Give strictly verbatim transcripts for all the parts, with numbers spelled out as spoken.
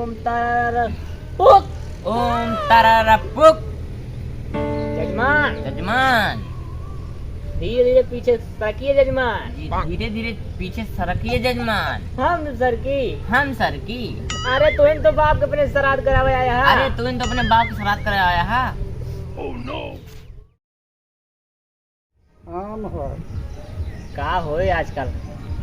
ओम तारा पुक। ओम तारा पुक। जजमान। जजमान। धीरे धीरे पीछे सरकिए जजमान। जी, धीरे धीरे पीछे सरकिए जजमान। हम सरकी। हम सरकी। अरे तुहिन तो बाप के अपने श्राद्ध करावे आया हा। अरे तुहिन तो अपने बाप के श्राद्ध करावे आया हा। हाँ महाराज। का होए आजकल?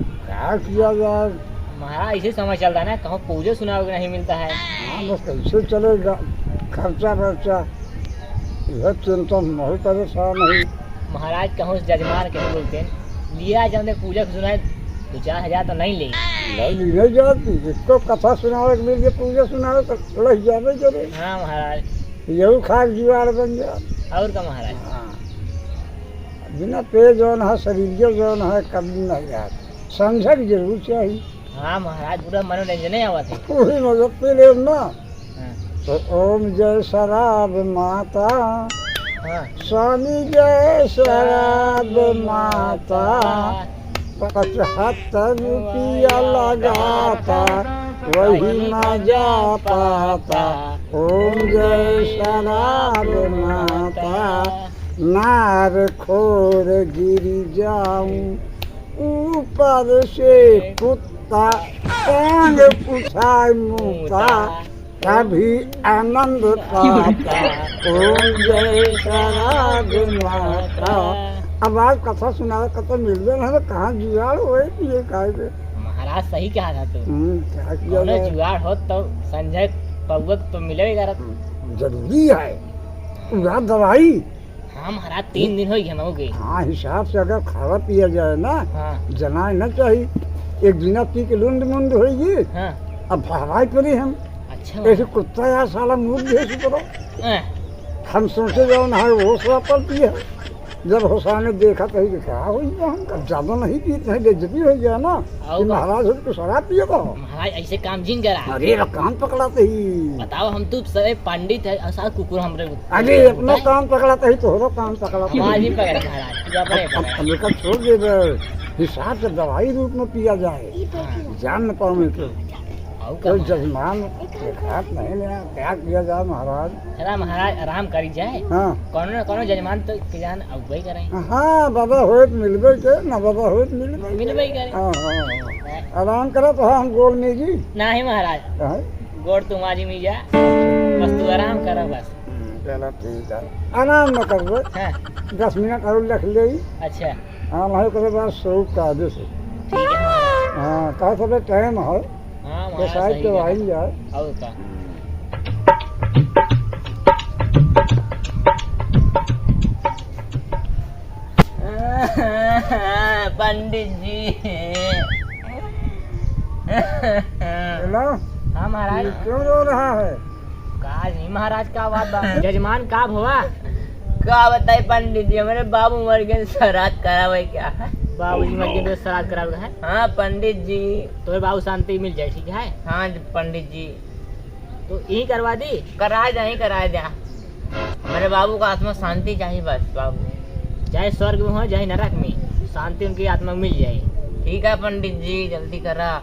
का किया जाए? महाराज, ऐसे समय चलता है ना, कहूँ पूजो सुनावे के नहीं मिलता है। हाँ, बस कैसे चलेगा खर्चा बर्चा, यह चिंता में बहुत परेशान है। महाराज, कहूँ जजमान के बोलते हैं, लिया जाते पूजा के सुनाए, दो चार हजार तो नहीं ले। नहीं, नहीं जाती, इसको कथा सुनावे के मिल के पूजा सुनावे तो लग जावे जरूर। हाँ महाराज। यहू खाक जुआड़ बन जा। और का महाराज? हाँ। बिना पे जौन है, शरीर के जौन है, कभी नहीं जात। संझक जरूर चाहिए। हाँ महाराज, पूरा मनोरंजन ही आवत है। पूरी मदद के लिए ना। हाँ। तो ओम जय शराब माता, हाँ। स्वामी जय शराब माता, पचहत्तर रुपया लगाता, वही मजा पाता। ओम जय शराब माता, नार खोर गिर जाऊं ऊपर से कुत्ता, टांग उठाए मुता, तभी आनंद पाता। ओम जय शराब माता। अब आज कथा सुनावे, कथा मिलबे ना, तो कहाँ जुगाड़ होए पिए खाए के। महाराज सही कहा था तू। हम्म, क्या किया कौनो जाए? जुगाड़ होत तो संझक पौवक तो मिले ही करत। जरूरी है। पूरा दवाई। हाँ महाराज, तीन दिन हो गए हम हो गए। हाँ, हिसाब से अगर खावा पिया जाए ना, हाँ। जनाए ना चाहिए। एक दिना पी के लुंड मुंड होइगी, हाँ। अब भराई पड़ी हम। अच्छा। ऐसे कुत्ता यार साला मुंह भेज पड़ो। हाँ। हम सोचे जाओ ना, वो सरापल पिए। जब होसाने देखा तो ये क्या हुई है हमका? ज्यादा नहीं पीते हैं, बेइज्जती हो गया ना। आओ कि बा- महाराज हमको शराब पिए बा। महाराज, ऐसे काम जिन करा। अरे, रे, कान पकड़ाते ही। बताओ, हम तो सरे पंडित है, और साला कुकुर हमरे को अरे, अपना बताए। कान पकड़ाते ही, तोहरो कान पकड़ाते ही। हमार नहीं पकड़ा महाराज, तू अपने अब, अब, पकड़ा। अब एकर छोड़ दे बे। हिसाब से दवाई रूप में पिया जाए। हाँ। जान न पावे तो। आओ का कोई महाराज? जजमान देखात नहीं ना, क्या किया जाए महाराज? अरे महाराज, आराम करी जाए। हाँ। कौनो ना कौनो जजमान तो के जान अगुवाई करें। हाँ, बाबा होए तो मिलबे के, ना बाबा होए तो मिलबे के। मिलबे करे। हाँ, हाँ, हाँ। आराम करा तो हम गोड़ में जी। नाही महाराज। हाँ? गोड़ तुम्हारी में जा। बस तू आराम करा बस। हम्म, चलो ठीक है। आराम न करबे। हाँ। दस मिनट और रख ले। अच्छा। हाँ, भाई, ओकरे बाद सो कायदे से। ठीक है। हाँ, कहा था बे, टाइम है। हाँ, तो वहाँ शायद सही तो है। आई यार। और का? पंडित जी। हेलो? हाँ, महाराज। ये क्यों रो रहा है? का जी महाराज, का बात बा? जजमान, का भवा? का बताई पंडित जी, हमरे बाबू मर गए, श्राद्ध करावे क्या? बाबूजी मर गए, तो श्राद्ध करावे है? हाँ पंडित जी। तोरे बाबू शांति मिल जाए, ठीक है? हाँ जी पंडित जी। तो यही करवा दी? करा दे, यही करा दे। हमरे बाबू का आत्मा शांति चाहिए बस बाबू। चाहे स्वर्ग में हो, चाहे नरक में, शांति उनकी आत्मा में मिल जाए। ठीक है पंडित जी, जल्दी करा।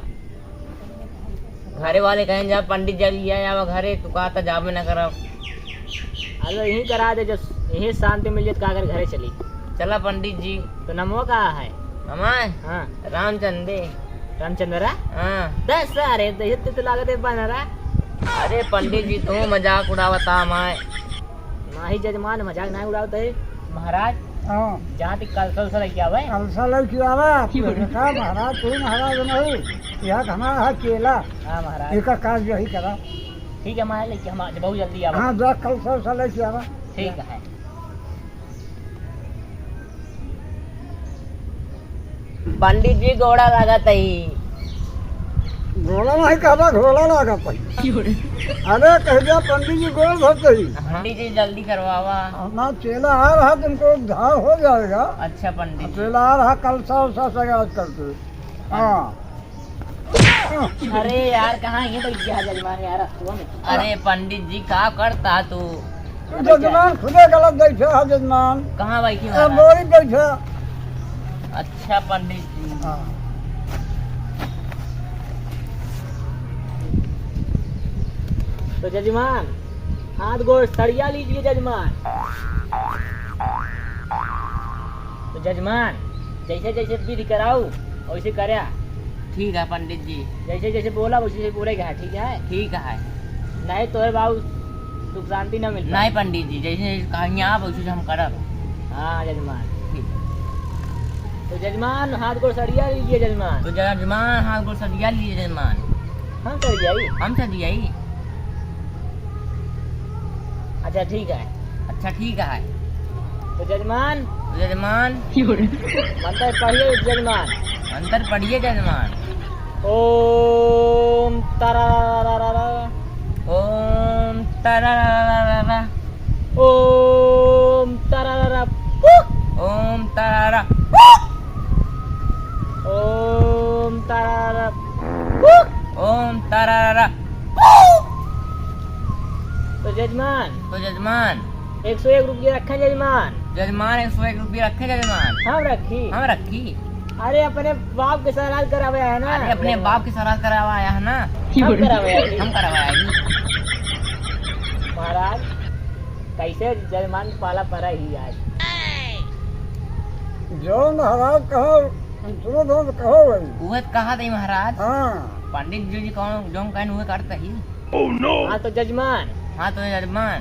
घरे वाले कहें, "जा पंडित जी लिया आवा घरे, तू कहा था जाबे न करब।" अरे यहीं करा दे, जब यहीं शांति मिल जाए तो का करे, घरे चली। चला पंडित जी। तो नमवा का है? हमार? हाँ। रामचंद्र। रामचंद्रा? हाँ। दस सारे तो ये तो लागत है बनरा। अरे पंडित जी, तू मजाक उड़ावता हमार। नाही जजमान, मजाक नाही उड़ावत है। महाराज, हाँ। जहाँ तक कलसा उलसा लेके आवे। कलसा लेके आवे, आपको बेटा महाराज, तू महाराज नहीं। यह हमारा है चेला। हाँ महाराज। एका काज यही करा। ठीक है महाराज, लेके हम आज बहुत जल्दी आवे। हाँ, जा कलसा उलसा लेके आवे। ठीक है। पंडित जी गोड़ा लागत ही। गोड़ा नहीं कहबा, घोड़ा लागत ही। अरे कह दिया पंडित जी गोड़ धरते ही। पंडित जी जल्दी करवावा। अपना चेला आ रहा, तुमको घाव हो जाएगा। अच्छा पंडित जी। चेला आ रहा, कलसा उलसा सजा करके। हाँ। अरे यार, कहाँ ये बैठ गया जजमान यार, रस्तवा में? अरे पंडित जी, का करता तू? तू जजमान खुदे गलत बैठा है जजमान। कहाँ बैठी अब महाराज? वही बैठा। अच्छा पंडित जी। हाँ। तो जजमान, हाथ गोड़ सड़िया लीजिए जजमान। तो जजमान, जैसे जैसे विधि कराऊ, वैसे करया। ठीक है पंडित जी। जैसे जैसे बोला, वैसे वैसे बोलेगा, ठीक है? ठीक है। नहीं तो है बाबू, सुख शांति ना मिलता। नहीं पंडित जी, जैसे जैसे कहेंगे आप, वैसे वैसे हम करब। हाँ जजमान। ठीक। तो जजमान, हाथ गोड़ सड़िया लीजिए जजमान। तो जजमान, हाथ गोड़ सड़िया लीजिए जजमान। हम सड़ियाई? हम सड़ियाई। अच्छा ठीक है। अच्छा ठीक है। तो जजमान। तो जजमान। मंत्र पढ़िए जजमान। मंत्र पढ़िए जजमान। ओम तरारारारा। ओम तरारारारा। ओम तरारारा पुक। ओम तरारा पुक। ओम तरारा पुक। ओम तरारा पुक। तो जजमान। तो जजमान। एक सौ एक रुपया रखे जजमान। जजमान, एक सौ एक रुपया रखे जजमान। हम रखी। हम रखी। अरे अपने बाप के श्राद्ध करावे आया ना। अरे अपने बाप के श्राद्ध करावे आया है ना। हम करावे आया। हम करावे आया। महाराज, कैसे जजमान पाला परा ही आज। जो महाराज कहो, सुनो तो कहो भाई। उहे कहा दे महाराज। हाँ। पंडित जी जी कौन जो कहन उहे करता ही। हाँ तो जजमान। हाँ तो जजमान।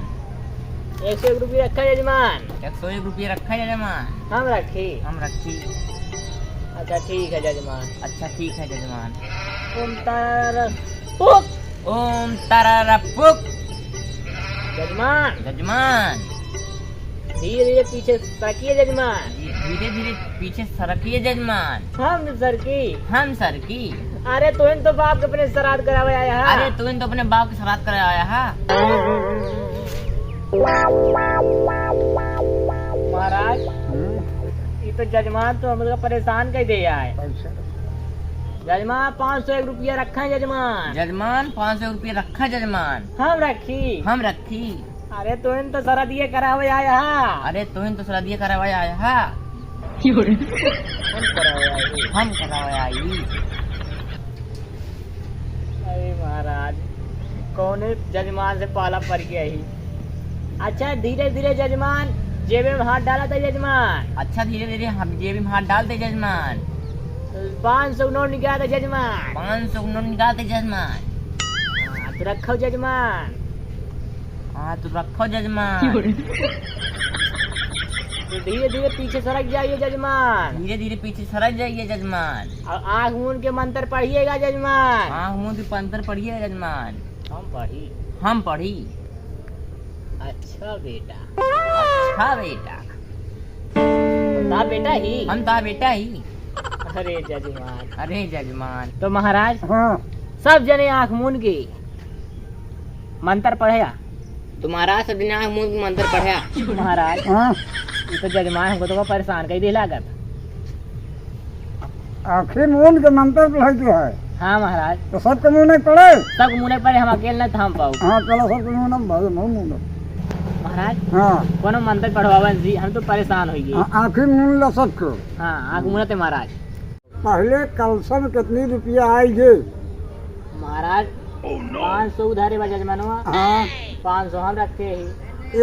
एक सौ एक रुपया रखा जजमान। एक सौ एक रुपया रखा जजमान। हम रखी। हम रखी। अच्छा ठीक है जजमान। अच्छा ठीक है जजमान। ओम तारा पुक। ओम तारा पुक। जजमान। जजमान। धीरे धीरे पीछे सरकिए जजमान। धीरे धीरे पीछे सरकिए जजमान। हम सरकी। हम सरकी। अरे तोहन तो बाप के अपने श्राद्ध करावे आया हा। अरे तोहन तो अपने बाप के श्राद्ध करावे आया हा। महाराज, हम्म? ये तो जजमान तो हमका परेशान कर दे आए। अच्छा। जजमान, पाँच सौ एक रुपया रखा है जजमान। जजमान, पाँच सौ रुपया रखा है जजमान। हम रखी। हम रखी। अरे तोहन तो श्राद्ध ये करावे आया हा। अरे तोहन तो श्राद्ध ये करावे आया हा। हम करावे आई। हम करावे आई। अरे महाराज, कौने जजमान से पाला पड़ गया ही। अच्छा धीरे धीरे जजमान, जेबे में हाथ डाला था जजमान। अच्छा धीरे धीरे हम जेबे में हाथ डाल दे जजमान। पाँच सौ नोट निकाल दे जजमान। पाँच सौ नोट निकाल दे जजमान। हाँ, तो रखो जजमान। हाँ, तो रखो जजमान। तो धीरे धीरे पीछे सरक जाइए जजमान। धीरे धीरे पीछे सरक जाइए जजमान। और आँख मूंद के मंत्र पढ़िएगा जजमान। आँख मूंद के मंत्र पढ़िए जजमान। हम पढ़ी। हम पढ़ी। अच्छा बेटा। अच्छा बेटा। ता बेटा ही। हम ता बेटा ही। अरे जजमान। अरे जजमान। तो महाराज, हाँ। सब जने आँख मूंद के मंत्र पढ़या। तो महाराज सब जने आँख मूंद के मंत्र पढ़या। महाराज, हाँ। ये तो जजमान हमको तो परेशान कर दे लागत। आँखी मूंद के मंत्र पढ़ाई के है। हाँ महाराज। तो सबके मुँह नहीं पड़े? सबके मुँह नहीं पड़े, हम अकेले नहीं थाम पाओ। हाँ, चलो सबके मुँह ना भाई, मुँह मुँह। महाराज, हाँ। कोनो मंत्र पढ़वावन जी, हम तो परेशान हो गए। हाँ, आँखी मूंद ला सबके। हाँ, आँख मूंदते महाराज। पहले कलसा में कितनी रुपया आई गे? महाराज, पाँच सौ उधारे बा जजमानवा। हाँ। पाँच सौ हम रखे ही।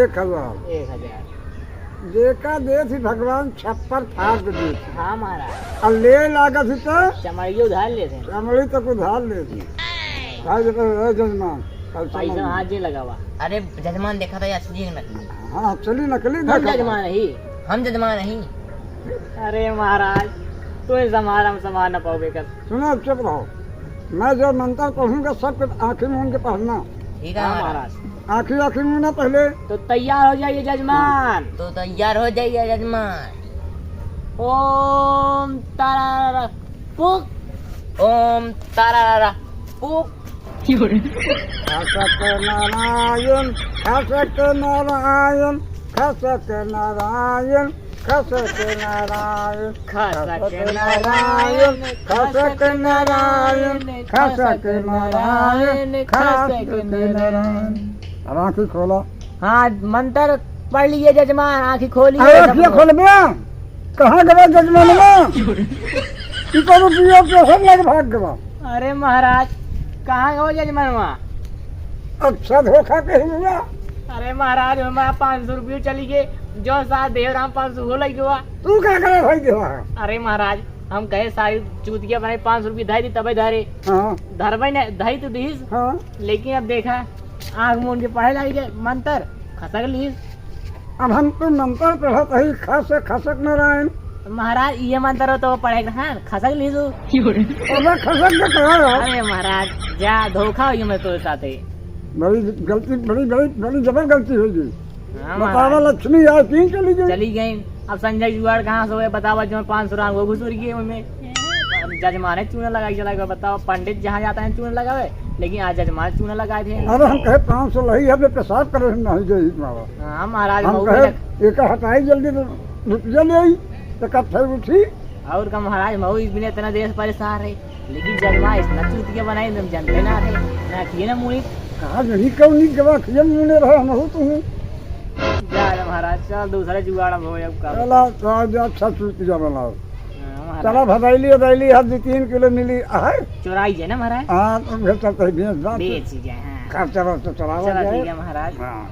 एक हजार। एक हजार। जेका देत ही भगवान छप्पर फाड़ के देत ही। हाँ महाराज। अब ले लागत ही तो चमड़ियो उधार लेत ही। चमड़ी तक उधार लेत ही। भाई जब, ए जजमान, पैसा पैसा मांग। हाथ जे लगावा। अरे जजमान देखा था ये असली है नकली। हाँ, असली नकली हम देखा था। जजमान ही। हम जजमान ही। अरे महाराज, तू ही संभाल, हम संभाल ना पाओगे कर। सुनो, अब चुप रहो। मैं जो मंत्र पढ़ूंगा, सबके आँखें मूंद के पढ़ना। ठीक है हाँ महाराज। महाराज। आँखें, आँखें मूंदना पहले। तो तैयार हो जाइए जजमान। हाँ। तो तैयार हो जाइए जजमान। ओम तारा पुक। ओम तारा पुक। खसक नारायण, खसक नारायण, खसक नारायण, खसक नारायण, खसक नारायण, खसक नारायण, खसक नारायण, खसक नारायण। अब आँखें खोलो। हाँ, मंत्र पढ़ लिए जजमान, आँखें खोलिए अरे, सब आँखें लोग। खोलबे? कहाँ गवा जजमानवा? ई तो रुपया पैसा लग भाग गवा। अरे महाराज, कहाँ गवा जजमानवा? अच्छा धोखा कहीं हुआ। अरे महाराज, हमारा पाँच सौ रुपये चली गए, जो साथ देवराम पाँच सौ हो लग गया। तू का करे भाई देवा? अरे महाराज, हम कहे सारी चूतिया बनाई, पाँच सौ रुपये धाई दी तबे धारे। हाँ। धरबे न धाई तो दीस। हाँ। लेकिन अब देखा, आँख मूंद के पढ़े लागी गए मंत्र, खसक लीस। अब हम तो मंत्र पढ़त हई, खस खसक नारायण। महाराज, ये मंत्र तो पढ़े के रहन, खसक लीस। अबे खसक के कहा है? अरे महाराज, जा धोखा हुई मैं तोरे साथे। बड़ी गलती, बड़ी, बड़ी, बड़ी जबर गलती हुई जी। हाँ, बतावा महाराज। लक्ष्मी आज तीन चली गई। चली गई। अब संजय जुगाड़ कहाँ से हुए बतावा, जो पाँच सौ रांग वो घुसुर गए उनमें। अब जजमाने चूना लगाई चला गया, बतावा पंडित जहाँ जाता है चूना लगावे, लेकिन आज जजमान चूना लगाए थे। अरे हम कहे पाँच सौ लही है, पेशाब करे हम नहीं गई बाबा। हाँ महाराज, हम मऊ कहे भी लग- एक हटाई जल्दी तो रुपया ले आई, तो कब फिर उठी? और का महाराज, मऊ इस बिना इतना देश परेशान रहे, लेकिन जजमान इतना चूतिया बनाई, तुम जानते ना रहे, ना किए ना मुड़ी। कहाँ जनी कौन नहीं गवा किए मुने रहे, हम हो तो हूँ। जा रे महाराज, चल दूसरा जुगाड़ हम हो अब का। चला, चला जा, अच्छा चूतिया बनाओ। हाँ, महाराज। चला भदैली, भदैली, हर दो तीन किलो मिली, आहे? चोराई जाए ना महाराज? हाँ, तो भेज चलते हैं, भेज दा। बेच जाए, हाँ। खर्चा वर्चा चलावा चला जाए। ठीक है महाराज। हाँ।